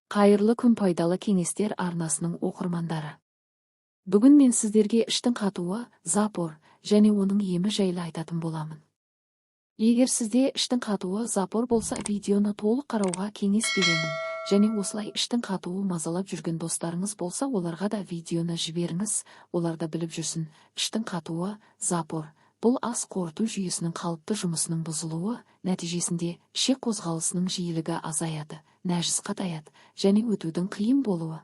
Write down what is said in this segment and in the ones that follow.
Қайырлы күн, Пайдалы кеңестер арнасының оқырмандары! Бүгін мен сіздерге іштің қатуы, запор және оның емі жайлы айтатын боламын. Егер сізде іштің қатуы, запор болса, видеоны толық қарауға кеңес беремін. Және осылай іштің қатуы мазалап жүрген достарыңыз болса, оларға да видеоны жіберіңіз, олар да біліп жүрсін. Іштің қатуы, запор – бұл ас қорыту жүйесінің қалыпты жұмысының бұзылуы нәтижесінде ішек қозғалысының жиілігі азаяды, нәжіс қатаяды және өтудің қиын болуы.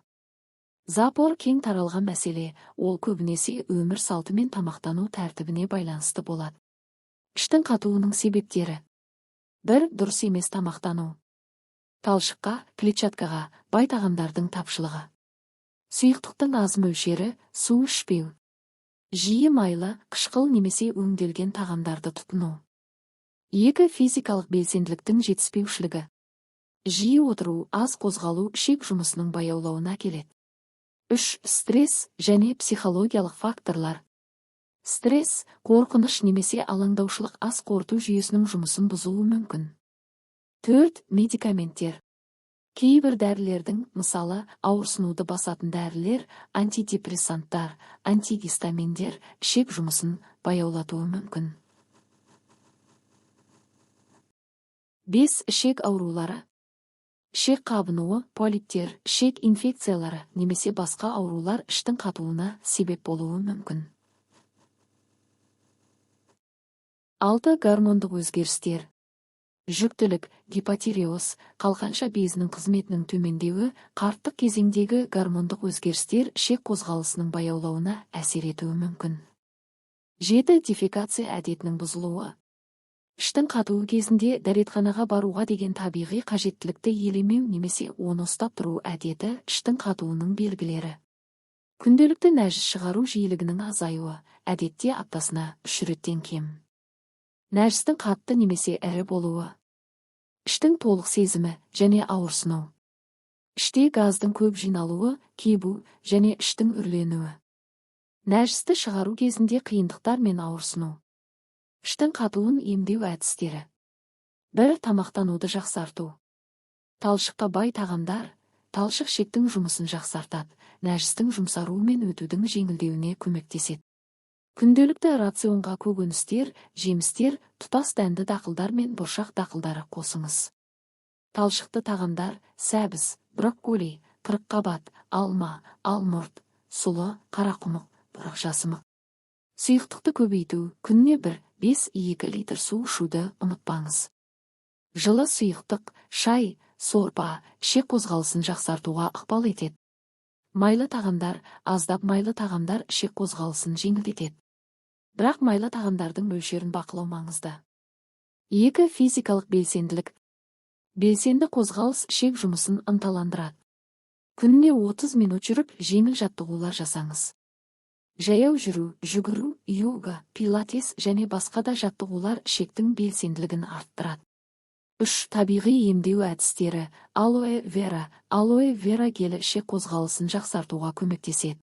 Запор кең таралған мәселе, ол көбінесе өмір салты мен тамақтану тәртібіне байланысты болады. Іштің қатуының себептері. 1. Дұрыс емес тамақтану. Талшыққа, клетчаткаға бай тағамдардың тапшылығы. Сұйықтықтың аз мөлшері, су ішпеу. Жиі майлы, қышқыл немесе өңделген тағамдарды тұтыну. 2. Физикалық белсенділіктің жетіспеушілігі. Жиі отыру, аз қозғалу ішек жұмысының баяулауына әкеледі. 3. Стресс және психологиялық факторлар. Стресс, қорқыныш немесе алаңдаушылық ас қорыту жүйесінің жұмысын бұзуы мүмкін. 4. Медикаменттер. Кейбір дәрілердің, мысалы, ауырсынуды басатын дәрілер, антидепрессанттар, антигистаминдер ішек жұмысын баяулатуы мүмкін. 5. Ішек аурулары. Ішек қабынуы, полиптер, ішек инфекциялары немесе басқа аурулар іштің қатуына себеп болуы мүмкін. 6. Гормондық өзгерістер. Жүктілік, гипотиреоз, қалқанша безінің қызметінің төмендеуі, қарттық кезеңдегі гормондық өзгерістер ішек қозғалысының баяулауына әсер етуі мүмкін. 7. Дефекация әдетінің бұзылуы. Іштің қатуы кезінде дәретханаға баруға деген табиғи қажеттілікті елемеу немесе оны ұстап тұру әдеті іштің қатуының белгілері. Күнделікті нәжіс шығару жиілігінің азаюы, әдетте аптасына 3 реттен кем. Нәжістің қатты немесе ірі болуы. Іштің толық сезімі және ауырсыну. Іште газдың көп жиналуы, кебу және іштің үрленуі. Нәжісті шығару кезінде қиындықтар мен ауырсыну. Іштің қатуын емдеу әдістері. 1. Тамақтануды жақсарту. Талшыққа бай тағамдар, талшық ішектің жұмысын жақсартады, нәжістің жұмсаруы мен өтудің жеңілдеуіне көмектеседі. Күнделікті рационға көкөністер, жемістер, тұтас дәнді дақылдар мен бұршақ дақылдары қосыңыз. Талшықты тағамдар: сәбіз, брокколи, қырыққабат, алма, алмұрт, сұлы, қарақұмық, бұрық жасымық. Сұйықтықты көбейту: күніне 1,5-2 литр су ішуді ұмытпаңыз. Жылы сұйықтық, шай, сорпа ішек қозғалысын жақсартуға ықпал етеді. Майлы тағамдар: аздап майлы тағамдар ішек қозғалысын жеңілдетеді. Бірақ майлы тағамдардың мөлшерін бақылау маңызды. 2. Физикалық белсенділік. Белсенді қозғалыс ішек жұмысын ынталандырады. Күніне 30 минут жүріп, жеңіл жаттығулар жасаңыз. Жаяу жүру, жүгіру, йога, пилатес және басқа да жаттығулар ішектің белсенділігін арттырады. 3. Табиғи емдеу әдістері. Алоэ вера. Алоэ вера гелі ішек қозғалысын жақсартуға көмектеседі.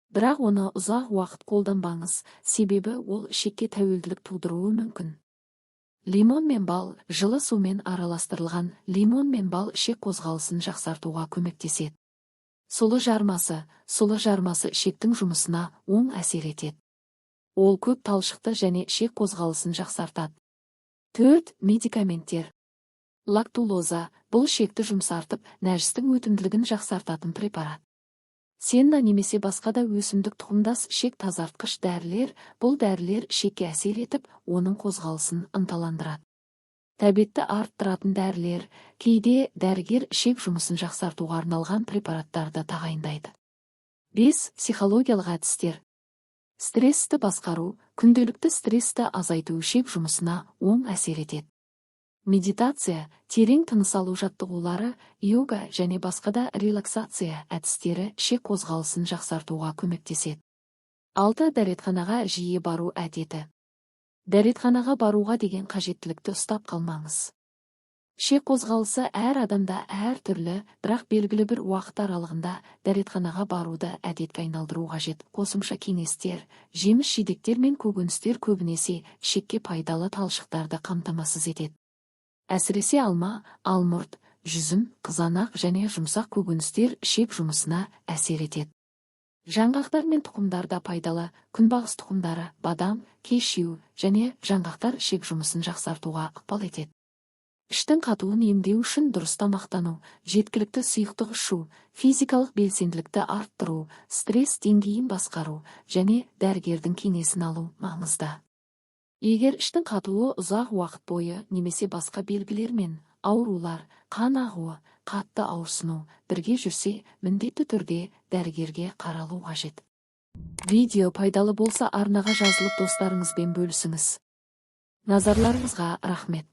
Бірақ оны ұзақ уақыт қолданбаңыз, себебі ол ішекке тәуелділік тудыруы мүмкін. Лимон мен бал. Жылы сумен араластырылған лимон мен бал ішек қозғалысын жақсартуға көмектеседі. Сұлы жармасы. Сұлы жармасы ішектің жұмысына оң әсер етеді. Ол көп талшықты және ішек қозғалысын жақсартады. 4. Медикаменттер. Лактулоза – бұл ішекті жұмсартып, нәжістің өтімділігін жақсартатын препарат. Сенна немесе басқа да өсімдік тұқымдас ішек тазартқыш дәрілер – бұл дәрілер ішекке әсер етіп, оның қозғалысын ынталандырады. Тәбетті арттыратын дәрілер: кейде дәрігер ішек жұмысын жақсартуға арналған препараттарды тағайындайды. 5. Психологиялық әдістер. Стрессті басқару: күнделікті стрессті азайту ішек жұмысына оң әсер етеді. Медитация, терең тыныс алу жаттығулары, йога және басқа да релаксация әдістері ішек қозғалысын жақсартуға көмектеседі. 6. Дәретханаға жиі бару әдеті. Дәретханаға баруға деген қажеттілікті ұстап қалмаңыз. Ішек қозғалысы әр адамда әр түрлі, бірақ белгілі бір уақыт аралығында дәретханаға баруды әдетке айналдыру қажет. Қосымша кеңестер: жеміс-жидектер мен көкөністер көбінесе ішекке пайдалы талшықтарды қамтамасыз етеді. Әсіресе алма, алмұрт, Жүзім, қызанақ және жұмсақ көкөністер ішек жұмысына әсер етеді. Жаңғақтар мен тұқымдар да пайдалы. Күнбағыс тұқымдары, бадам, кешью және жаңғақтар ішек жұмысын жақсартуға ықпал етеді. Іштің қатуын емдеу үшін дұрыс тамақтану, жеткілікті сұйықтық ішу, физикалық белсенділікті арттыру, стресс деңгейін басқару және дәрігердің кеңесін алу маңызды. Егер іштің қатуы ұзақ уақыт бойы немесе басқа белгілермен, аурулар, қан ағуы, қатты ауырсыну бірге жүрсе, міндетті түрде дәрігерге қаралу қажет. Видео пайдалы болса, арнаға жазылып, достарыңызбен бөлісіңіз. Назарларыңызға рахмет.